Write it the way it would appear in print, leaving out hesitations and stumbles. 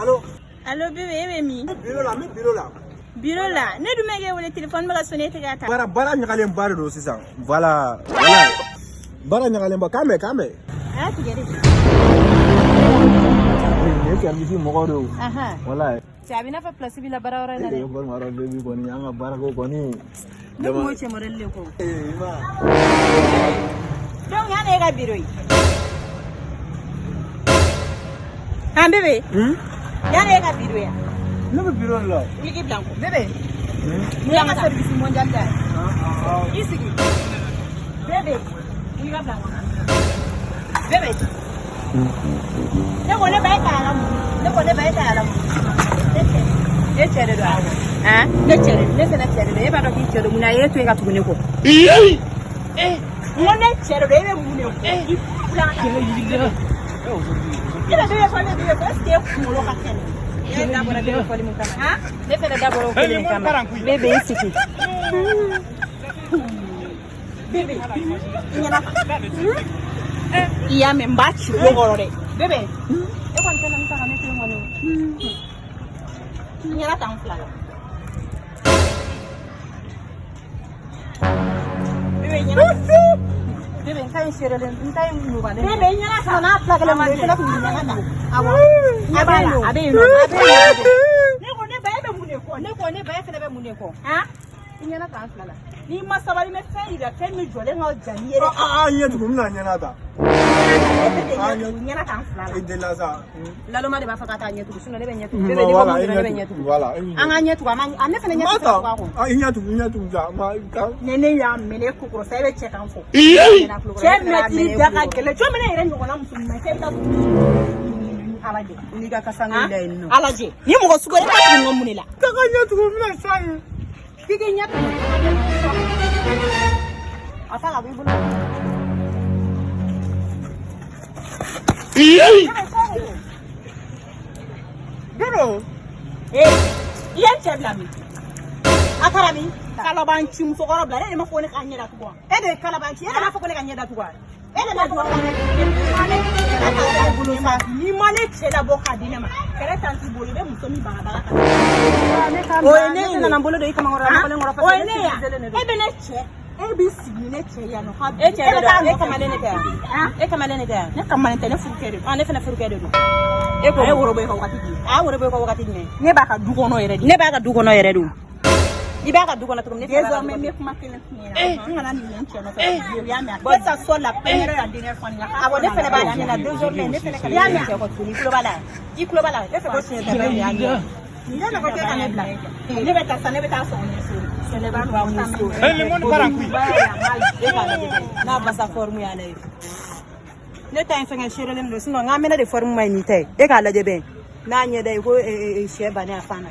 Allo. Allo bébé, e bɛ min? Bureau la, n bɛ bureau la. Bureau la. Ne dun bɛ k'e wele, téléphone bɛ ka sonner, e tɛ k'a ta. Baara baara ɲagalen ba de don sisan. Voilà, voilà. Baara ɲagalen ba, k'an bɛn, k'an bɛn. A y'a tigɛ de. Nin ye service mɔgɔw de ye. Ahan. Voilà. Cɛ, a bɛ n'a fɔ place b'i la baara yɔrɔ in na E dɛ. balima dɔ bébé kɔni, an ka baarako kɔni. Ne kun b'o cɛ modèle de kɔ. Ee, i ma. Donc yan e ka bureau ye. Han bébé. Hmm? Yan e ka bureau ya. Ne bɛ bureau de la. Wuli k'i bila n kɔ. Bébé, Hmm? nin y'an ka service mondial da ye. Ah, I sigi. Bébé. Wuli ka bila n kɔ. Bébé. Ne ko ne ba e ta la mun? Ne ko ne ba e ta la mun? Ne cɛ. E cɛ de don awɔ. Han? Ne cɛ de don. Ne fɛnɛ cɛ de don. E b'a dɔn k'i cɛ don, mun na e to yen ka tugu ne kɔ? N ko ne cɛ de don, e bɛ mun de kɔ? I bila n ka taa. E bɛ bébé fɔ, ne bébé fɔ, est ce que e kunkolo ka kɛnɛ? E da bɔra bébé fɔli mun kama? Han? Ne fɛnɛ da bɔra o kelen de kama. Bébé, i sigi. Bébé, i ɲɛna ta. I y'a mɛn, n b'a ci tulo kɔrɔ dɛ. Bébé, e kɔni tɛna ne ta ka ne to yen kɔni. I ɲɛna ta n fila la. Bébé, i ɲɛna ta. Bébé, n ta in seerelen, n ta in mugalen. Bébé, i ɲɛna ta. N'a fila kelen bolo, i fɛnɛ kun b'i ɲɛna ta. Awɔ. A b'a la, a bɛ yen nɔ. A bɛ yen nɔ. Ne ko ne ba, e bɛ mun de kɔ? Ne ko ne ba, e fɛnɛ bɛ mun de kɔ? Han? I ɲɛna ta an fila la. N'i ma sabali, n bɛ fɛn yira, fɛn min jɔlen ka jan n'i ye dɛ. Ah, ah, ɲɛ tugun, n bɛna ɲɛna ta. I ɲɛna ta n fila la. I delila sa. Laloma de b'a fɔ k'a t'a ɲɛ tugun, sinon ne bɛ ɲɛ tugun. Bébé, n'i ko Voilà, mun i dɔrɔn ne bɛ ɲɛ ɲɛ tugun. tugun. Voilà. An ka ɲɛ tugun, an ma ne fɛnɛ ɲɛ Ma tɛ se ka tugu a kɔ. ta. Ah, i ɲɛ tugun, i ɲɛ tugun sa. Ma ka. Ni ne y'a minɛ kokoro sa, e bɛ cɛ kan fɔ. Cɛ mɛtiri da ka gɛlɛn. Jɔn bɛ ne yɛrɛ ɲɔgɔnna muso ɲuman cɛ bɛ taa ala jɛ. N'i ka kasange da yen nɔ. Ala jɛ. Ni mɔgɔ sugu e b'a tugu n ka mun de la? Taga ɲɛ tugun, n bɛna sa ye. K'i k'i ɲɛ tugun. A ta ka bɔ i bolo. Bébé. Ee, i ye n cɛ bila min? A taara min? Kalabanci musokɔrɔ bila, ne de ma fɔ ne k'a ɲɛ datugu wa? E de ye kalabanci, e de b'a fɔ ko ne ka ɲɛ datugu wa? E de ma fɔ ko ne ɲɛ. N'i ma ne cɛ labɔ k'a di ne ma, kɛlɛ tan t'i bolo, i bɛ muso min bagabaga ka Ne O ye ne ne ye. nana n bolo don i kamankɔrɔ la, nɔgɔlen kɔrɔ. O ye ne ye. E bɛ ne cɛ, e b'i sigi ni ne cɛ yan nɔ. E cɛ de bɛ taa don, e nɔfɛ. kamalen ne tɛ yan. Han? E kamalen ne tɛ yan. Ne kamalen tɛ, ne furukɛ de don. Ah, ne fɛnɛ furukɛ de don. E ko A ye woro bɔ i ka wagati di. A y'a woro bɔ i ka wagati jumɛn? Ne b'a ka du kɔnɔ yɛrɛ de. Ne b'a ka du kɔnɔ yɛrɛ de. I b'a ka du kɔnɔ cogo min, ne fɛnɛ b'a ka du Désormais, n kɔnɔ. bɛ kuma kelen f'i ɲɛna. N kana nin n cɛ nɔfɛ. I y'a mɛn? Que ça soit la première et la dernière fois. Awɔ, ne fɛnɛ b'a f'i ɲɛna, désormais ne fɛnɛ kana n cɛ kɔ tuguni. I tulo b'a la? I tulo b'a la? E fɛ ko siɲɛ tɛ bɛɛ de y'a ɲɛ. Ne ko k'e ka ne bila. Ne bɛ taa sa, ne bɛ taa sɔgɔ ni so. Sɛnɛba b'a muso. Le monde part en couille. E k'a lajɛ dɛ, n'a basa forme y'a la ye. Ne ta in fɛngɛ seerelen don, sinon n k'an mɛnɛ de forme ma ɲi n'i ta ye. E k'a lajɛ bɛn n'a ɲɛ da ye ko sɛ bannen a fan na.